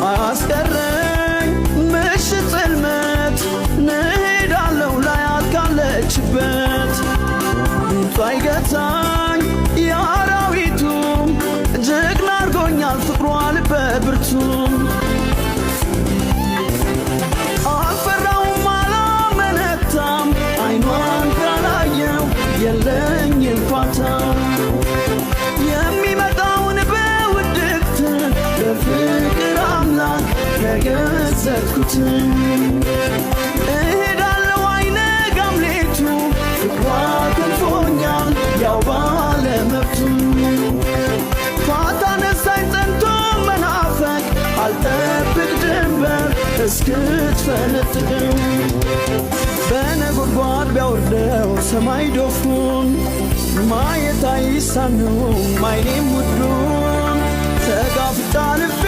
አያስቀረኝ ምሽት ጽልመት ንሄዳለው ላያት ካለችበት ድምጿ አይገታኝ የአራዊቱ ጀግና አርጎኛል ፍቅሯ ልበ ብርቱ። አልፈራውም አላመነታም አይኗን ካላየው የለኝም ፋታ። የሚመጣውን በውድቅት በፍቅር አምላክ ተገዘትኩት። እሄዳለሁ አይነጋም ሌቱ ፍቅሯ ክንፎኛል ያው ባለመብቱ። ፋታ ነሳኝ ጸንቶ መናፈቅ አልጠብቅ ድንበር እስክትፈነጥቅ። በነጎድጓድ ቢያወርደው ሰማይ ዶፉን ማየት አይሳነውም አይኔም ውዱን ተጋፍጣ ልቤ።